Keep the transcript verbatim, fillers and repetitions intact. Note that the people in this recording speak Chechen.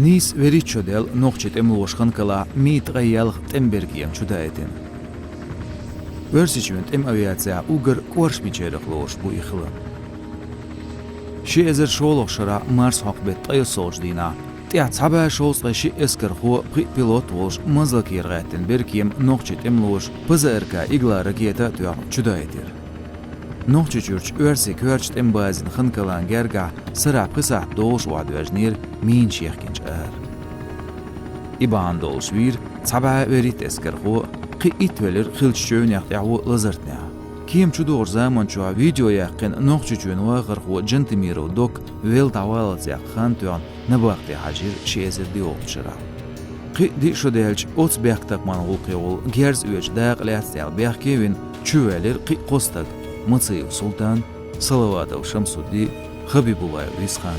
Нийса верхӀитта шо даьлла нохчий тӀемалоша Ханкалахь мин ткъе ялх тӀеман беркема чудаийтина. Оьрсийчоьнан тӀеман авиацехь уггар кӀоршмичерах лоруш бу и хилар. Ши эзар шолгӀачу шарахь марсхьокху беттан ткъе ялхалгӀачу дийнахь, тӀаьхьа цхьа бӀе шовзткъе шиъ эскархо, пхиъ пилот волуш, Мазлакера гӀаьттина беркема нохчий тӀемалоша П З Р К «Игла» ракета а тоьхна чудаийтира. Нохчийчуьрчу оьрсийн коьртачу тӀеман базина Ханкалан гергахь сарахь пхи сахьт долуш охьадоьжнера минаш яхкинчу агӀор. И бахьана долуш вийра цхьа бӀе верхӀитта эскархо, кхин итт велира хиллачу чевнех тӀаьхьо лазартнехь. Кема чудогӀучу заманчохь видео яьккхина Нохчийчоьнан вахархо Джантемиров Док велла дӀаваллалц яьккха хан тоьхна набахте хьаьжира ши эзар диъолгӀачу шарахь. Кхин а диъ шо даьлча, оцу бехктакхаман гӀуллакхехула герз оьцу дакъа лаьцна яьлла бехке а вина, чувоьллира кхин а кхо стаг: Мациев Султан, Салаватов Шамсудди, Хабибуллаев Висхан.